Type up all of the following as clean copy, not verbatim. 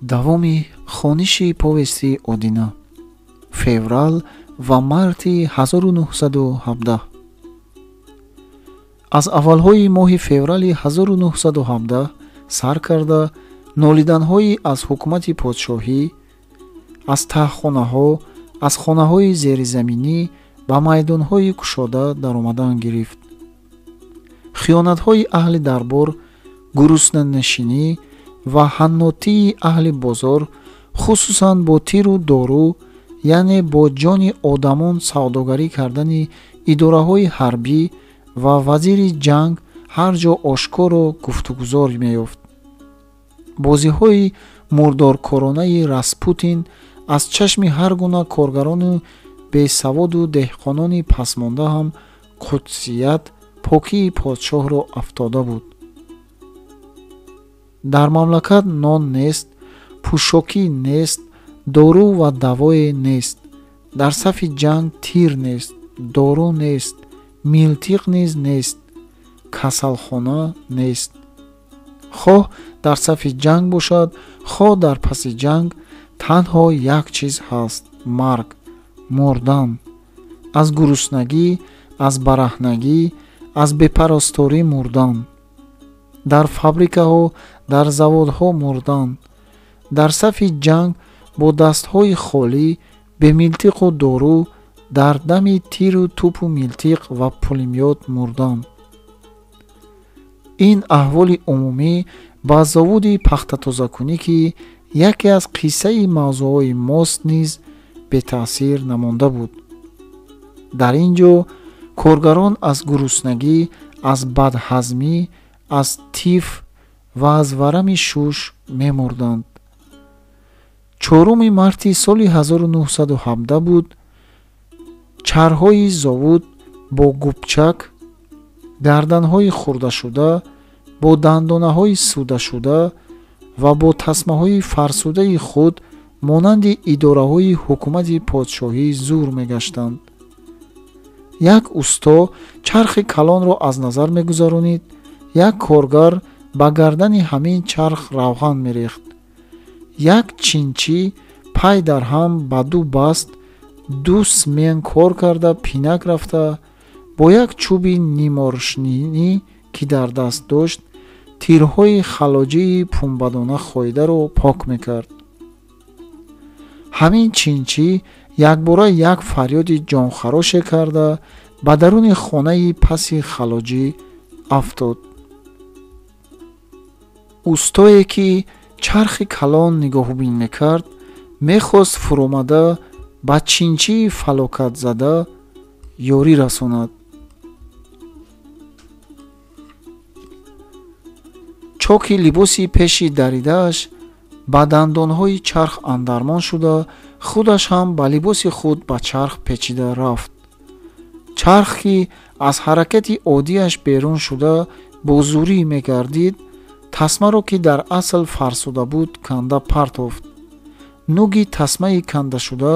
Давоми хониши повести Одина. Феврал ва марти 1917. Аз аввалҳои моҳи феврали 1917 сар карда нолиданҳои аз ҳукумати подшоҳӣ, аз таҳхонаҳо, аз хонаҳои зеризаминӣ ба майдонҳои кушода даромадан гирифт. Хиёнатҳои аҳли дарбор, гуруснанишинӣ ва ҳаннотии аҳли бозор, хусусан бо тиру дору, яъне бо ҷони одамон савдогарӣ кардани идораҳои ҳарбӣ ва вазири ҷанг ҳар ҷо ошкоро гуфтугузор меёфт. Бозиҳои мурдоркоронаи Распутин аз чашми ҳар гуна коргарону бесаводу деҳқонони пасмонда ҳам қудсият, покии подшоҳро афтода буд. Дар мамлакат нон нест, пӯшокӣ нест, дору ва давое нест. Дар сафи ҷанг тир нест, дору нест, милтиқ низ нест, касалхона нест. Хоҳ дар сафи ҷанг бошад, хоҳ дар паси ҷанг, танҳо як чиз ҳаст: марг, мурдан. Аз гуруснагӣ, аз бараҳнагӣ, аз бепарасторӣ мурдан. Дар фабрикаҳо, дар заводҳо мурдан. Дар сафи ҷанг бо дастҳои холӣ, бемилтиқу дору, дар дами тиру тупу милтиқ ва пулемёт мурдан. Ин аҳволи умумӣ ба заводи пахтатозакунӣ, ки яке аз қиссаи мавзӯъҳои мост, низ бетаъсир намонда буд. Дар ин ҷо коргарон аз гуруснагӣ, аз бадҳазмӣ, аз тиф ва аз варами шуш мемурданд. 4 марти соли 1917 буд. Чарҳои зовуд бо губчак, гарданҳои хурдашуда, бо дандонаҳои судашуда ва бо тасмаҳои фарсудаи худ монанди идораҳои ҳукумати подшоҳӣ зур мегаштанд. Як усто чархи калонро аз назар мегузаронид, як коргар ба гардани ҳамин чарх равған мерехт. Як чинчӣ пай дар ҳам ба ду баст ду смен кор карда пинак рафта, бо як чӯби ниморшинӣ, ки дар даст дошт, тирҳои халоҷии пунбадона хоидаро пок мекард. Ҳамин чинчӣ якбора як фарёди ҷонхароше карда ба даруни хонаи паси халоҷӣ афтод. Устое, ки чархи калон нигоҳубин мекард, мехост фуромада ба чинчии фалокатзада ёрӣ расонад. Чоки либоси пеши даридааш ба дандонҳои чарх андармон шуда, худаш ҳам ба либоси худ ба чарх печида рафт. Чарх, ки аз ҳаракати оддиаш берун шуда бо зурӣ мегардид, тасмаро, ки дар асл фарсуда буд, канда партофт. Нуги тасмаи кандашуда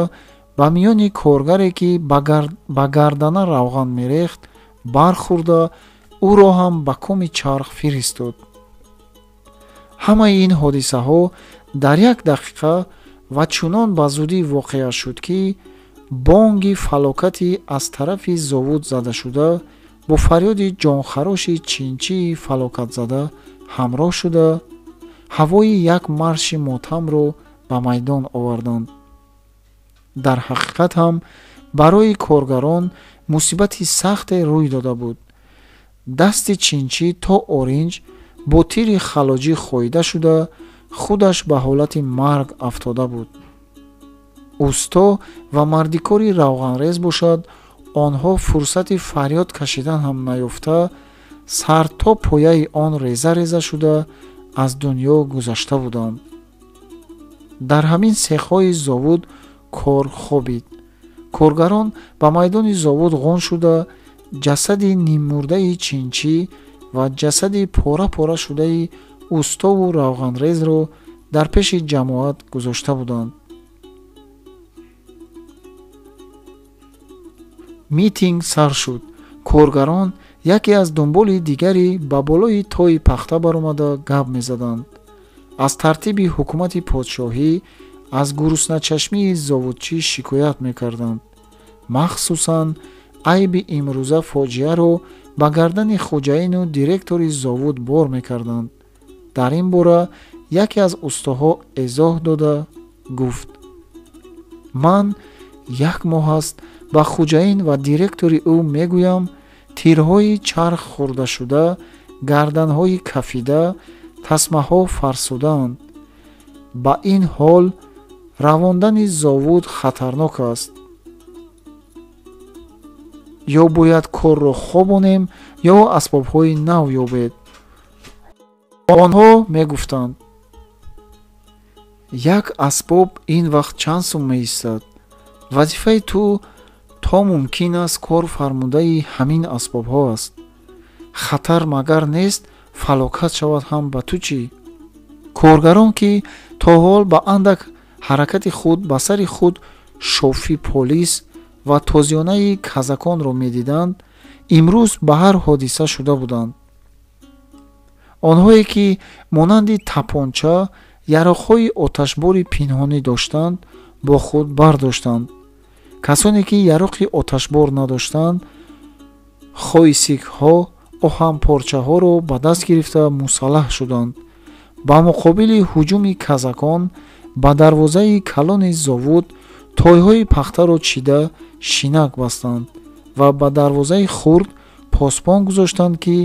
ба миёни коргаре, ки ба гардана равған мерехт, бархӯрда ӯро ҳам ба коми чарх фиристод. Ҳамаи ин ҳодисаҳо дар як дақиқа ва чунон ба зудӣ воқеа шуд, ки бонги фалокати аз тарафи зовуд задашуда бо фарёди ҷонхароши чинчии фалокатзада ҳамроҳ шуда, ҳавои як марши мотамро ба майдон оварданд. Дар ҳақиқат ҳам барои коргарон мусибати сахте рӯй дода буд. Дасти чинчӣ то оринҷ бо тири халоҷӣ хоида шуда, худаш ба ҳолати марг афтода буд. Усто ва мардикори равғанрез бошад, онҳо фурсати фарёд кашидан ҳам наёфта, сар то пояи он реза-реза шуда аз дунё гузашта буданд. Дар ҳамин сехҳои зовуд кор хобид. Коргарон ба майдони зовуд ғун шуда, ҷасади ниммурдаи чинчӣ ва ҷасади пора-пора шудаи устову равғанрезро дар пеши ҷамоат гузошта буданд. Митинг сар шуд. Коргарон яке аз дунболи дигаре ба болои тои пахта баромада гап мезаданд. Аз тартиби ҳукумати подшоҳӣ, аз гурусначашмии зовудчӣ шикоят мекарданд. Махсусан айби имрӯза фоҷиаро ба гардани хуҷаину директори зовуд бор мекарданд. Дар ин бора яке аз устоҳо эзоҳ дода гуфт: ман як моҳ аст ба хуҷаин ва директори ӯ мегӯям, тирҳои чарх хӯрдашуда, гарданҳои кафида, тасмаҳо фарсудаанд. Ба ин ҳол равондани зовуд хатарнок аст. Ё бояд корро хобонем, ё асбобҳои нав ёбед. Онҳо мегуфтанд: як асбоб ин вақт чанд сум меистад? Вазифаи ту то мумкин аст кор фармудаи ҳамин асбобҳо аст. Хатар магар нест, фалокат шавад ҳам ба ту чӣ? Коргарон, ки то ҳол ба андак ҳаракати худ ба сари худ шофи полис ва тозиёнаи казаконро медиданд, имрӯз ба ҳар ҳодиса шуда буданд. Онҳое ки монанди тапонча яроқҳои оташбори пинҳонӣ доштанд, бо худ бардоштанд. Касоне ки яроқи оташбор надоштанд, хоисикҳо, оҳанпорчаҳоро ба даст гирифта мусаллаҳ шуданд. Ба муқобили ҳуҷуми казакон ба дарвозаи калони зовуд тойҳои пахтаро чида шинак бастанд ва ба дарвозаи хурд посбон гузоштанд, ки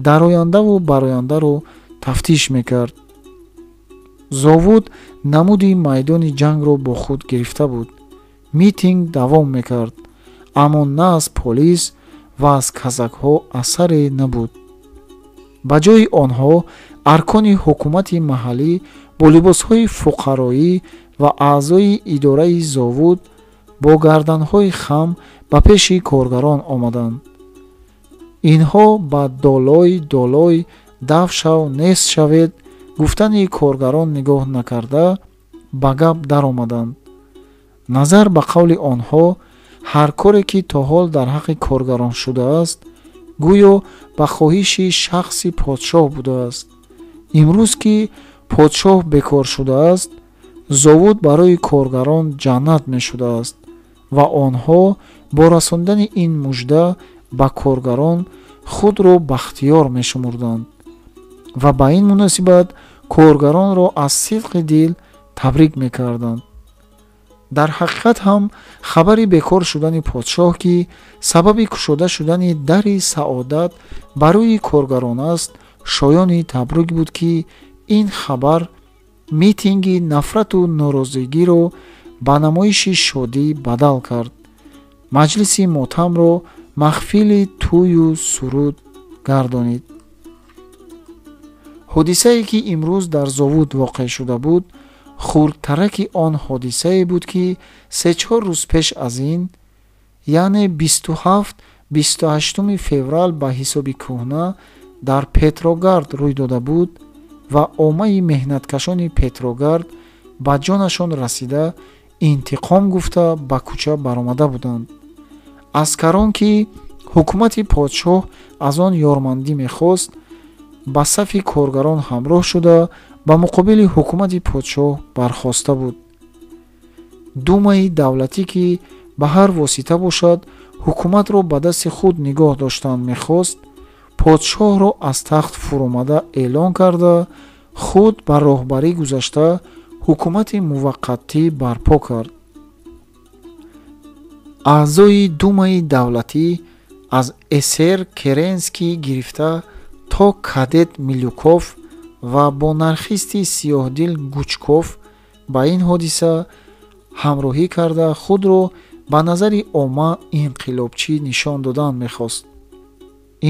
дарояндаву барояндаро тафтиш мекард. Зовуд намуди майдони ҷангро бо худ гирифта буд. Митинг давом мекард, аммо на аз полис ва аз казакҳо асаре набуд. Ба ҷои онҳо аркони ҳукумати маҳаллӣ бо либосҳои фуқароӣ ва аъзои идораи зовуд бо гарданҳои хам ба пеши коргарон омаданд. Инҳо ба долой долой дав шав нест шавед гуфтани коргарон нигоҳ накарда ба гап даромаданд. Назар ба қавли онҳо, ҳар коре ки то ҳол дар ҳаққи коргарон шудааст, гӯё ба хоҳиши шахси подшоҳ будааст. Имрӯз ки подшоҳ бекор шудааст, зовуд барои коргарон ҷаннат мешудааст ва онҳо бо расондани ин мужда ба коргарон худро бахтиёр мешумурданд ва ба ин муносибат коргаронро аз сидқи дил табрик мекарданд. Дар ҳақиқат ҳам хабари бекор шудани подшоҳ, ки сабаби кушода шудани дари саодат барои коргарон аст, шоёни табрик буд, ки ин хабар митинги нафрату норозигиро ба намоиши шодӣ бадал кард. Маҷлиси мотамро маҳфили тӯю суруд гардонид. Ҳодисае ки имрӯз дар зовуд воқеъ шуда буд, хурдтараки он ҳодисае буд, ки 3-4 рӯз пеш аз ин, яъне 27-28 феврал ба ҳисоби кӯҳна дар Петроград рӯй дода буд ва оммаи меҳнаткашони Петроград ба ҷонашон расида интиқом гуфта ба кӯча баромада буданд. Аскарон, ки ҳукумати подшоҳ аз он ёрмандӣ мехост, ба сафи коргарон ҳамроҳ шуда ба муқобили ҳукумати подшоҳ бархоста буд. Думаи давлатӣ, ки ба ҳар восита бошад ҳукуматро ба дасти худ нигоҳ доштан мехост, подшоҳро аз тахт фуромада эълон карда, худ ба роҳбарӣ гузашта ҳукумати муваққатӣ барпо кард. Аъзои Думаи давлатӣ аз эсер Керенский гирифта то кадет Милюков ва бонархисти сиёҳдил Гучков ба ин ҳодиса ҳамроҳӣ карда худро ба назари омма инқилобчӣ нишон додан мехост.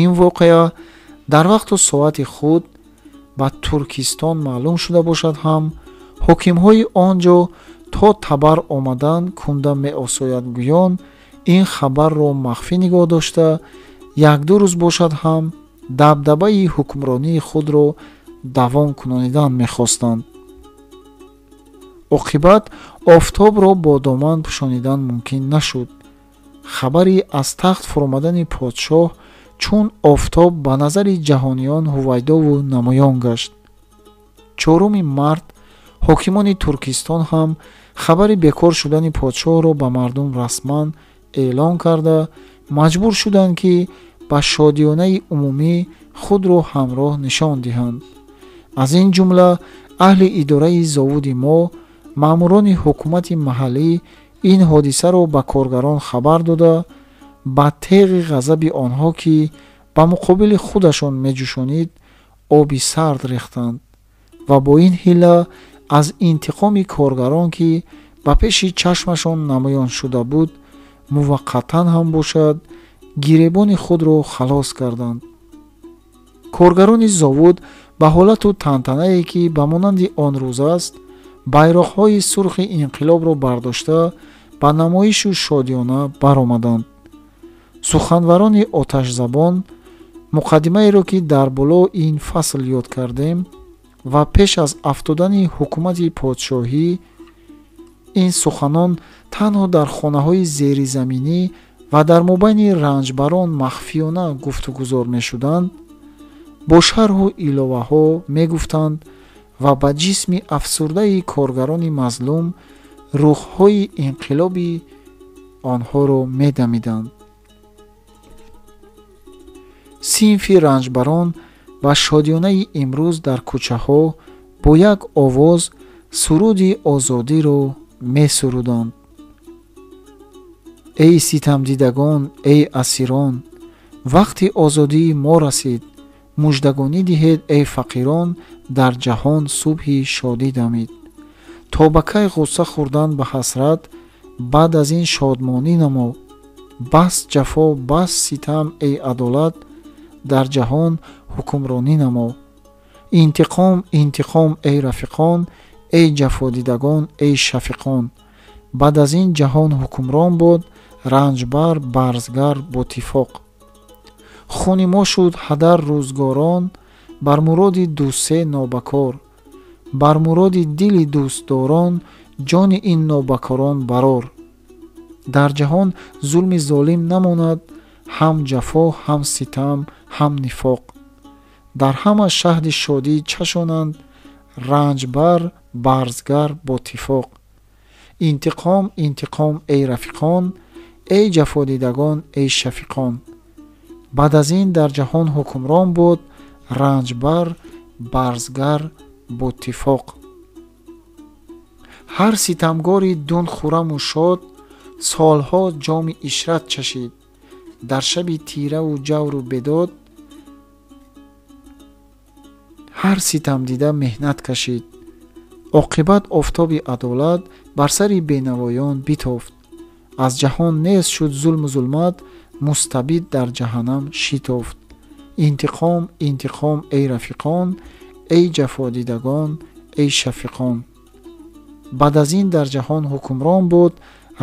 Ин воқеа дар вақту соати худ ба Туркистон маълум шуда бошад ҳам, ҳокимҳои он ҷо то табар омадан кунда меосояд гӯён ин хабарро махфӣ нигоҳ дошта, як-ду рӯз бошад ҳам дабдабаи ҳукмронии худро давом кунонидан мехостанд. Оқибат офтобро бо доман пӯшонидан мумкин нашуд. Хабари аз тахт фуромадани подшоҳ чун офтоб ба назари ҷаҳониён ҳувайдову намоён гашт. 4 март ҳокимони Туркистон ҳам хабари бекор шудани подшоҳро ба мардум расман эълон карда, маҷбур шуданд, ки ба шодиёнаи умумӣ худро ҳамроҳ нишон диҳанд. Аз ин ҷумла аҳли идораи зовуди мо, маъмурони ҳукумати маҳаллӣ ин ҳодисаро ба коргарон хабар дода, ба теғи ғазаби онҳо, ки ба муқобили худашон меҷӯшонид, оби сард рехтанд ва бо ин ҳила аз интиқоми коргарон, ки ба пеши чашмашон намоён шуда буд, муваққатан ҳам бошад, гиребони худро халос карданд. Коргарони зовуд ба ҳолату тантанае, ки ба монанди он рӯз аст, байроқҳои сурхи инқилобро бардошта ба намоишу шодиёна баромаданд. Суханварони оташзабон муқаддимаеро, ки дар боло ин фасл ёд кардем ва пеш аз афтодани ҳукумати подшоҳӣ, ин суханон танҳо дар хонаҳои зеризаминӣ ва дар мобайни ранҷбарон махфиёна гуфтугузор мешуданд, бо шарҳу иловаҳо мегуфтанд ва ба ҷисми афсурдаи коргарони мазлум рӯҳҳои инқилоби онҳоро медамиданд. Синфи ранҷбарон ба шодиёнаи имрӯз дар кӯчаҳо бо як овоз суруди озодиро месуруданд. Эй ситамдидагон, эй асирон, вақти озодии мо расид, муждагонӣ диҳед, эй фақирон, дар ҷаҳон субҳи шодӣ дамид. То ба кай ғусса хӯрдан ба ҳасрат, баъд аз ин шодмонӣ намо. Бас ҷафо, бас ситам, эй адолат, дар ҷаҳон ҳукмронӣ намо. Интиқом, интиқом, эй рафиқон, эй ҷафодидагон, эй шафиқон. Баъд аз ин ҷаҳон ҳукмрон буд ранҷбар, барзгар ботифоқ. Хуни мо шуд ҳадар рӯзгорон, бар муроди дусе нобакор. Бар муроди дили дӯстдорон, ҷони ин нобакорон барор. Дар ҷаҳон зулми золим намонад, ҳам ҷафо, ҳам ситам, ҳам нифоқ. Дар ҳама шаҳди шодӣ чашонанд, ранҷбар, барзгар ботифоқ. Интиқом, интиқом, эй рафиқон, эй ҷафодидагон, эй шафиқон. Баъд аз ин дар ҷаҳон ҳукмрон буд ранҷбар, барзгар ботифоқ. Ҳар ситамгори дун хураму шод, солҳо ҷоми ишрат чашид. Дар шаби тираву ҷавру бедод, ҳар ситамдида меҳнат кашид. Оқибат офтоби адолат бар сари бенавоён битофт. Аз ҷаҳон нест шуд зулму зулмат, мустабид дар ҷаҳаннам шитофт. Интиқом, интиқом, эй рафиқон, эй ҷафодидагон, эй шафиқон. Баъд аз ин дар ҷаҳон ҳукмрон буд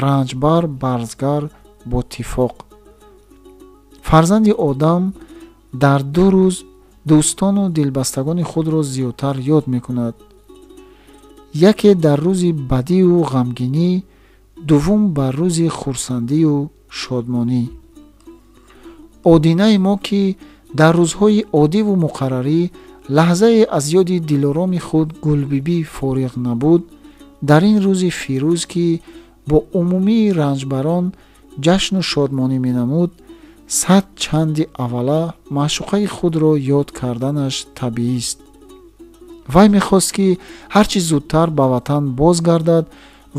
ранҷбар, барзгар ботифоқ. Фарзанди одам дар 2 рӯз дӯстону дилбастагони худро зиёдтар ёд мекунад. Яке дар рӯзи бадию ғамгинӣ, дуввум бар рӯзи хурсандию шодмонӣ. Одинаи мо, ки дар рӯзҳои оддиву муқаррарӣ лаҳзае аз ёди дилороми худ Гулбибӣ фориғ набуд, дар ин рӯзи фирӯз, ки бо умумии ранҷбарон ҷашну шодмонӣ менамуд, 100 чанди аввала маъшуқаи худро ёд карданаш табиист. Вай мехост, ки ҳарчи зудтар ба ватан бозгардад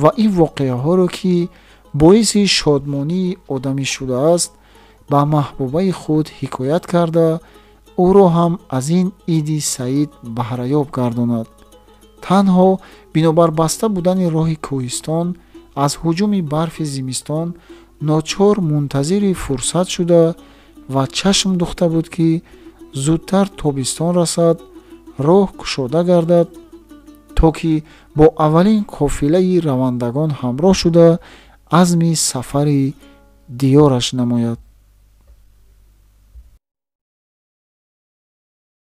ва ин воқеаҳоро, ки боиси шодмонии одамӣ шудааст, ба маҳбубаи худ ҳикоят карда, ӯро ҳам аз ин иди саид баҳраёб гардонад. Танҳо бинобар баста будани роҳи кӯҳистон аз ҳуҷуми барфи зимистон ночор мунтазири фурсат шуда ва чашм духта буд, ки зудтар тобистон расад, роҳ кушода гардад, то ки бо аввалин кофилаи равандагон ҳамроҳ шуда азми сафари диёраш намояд.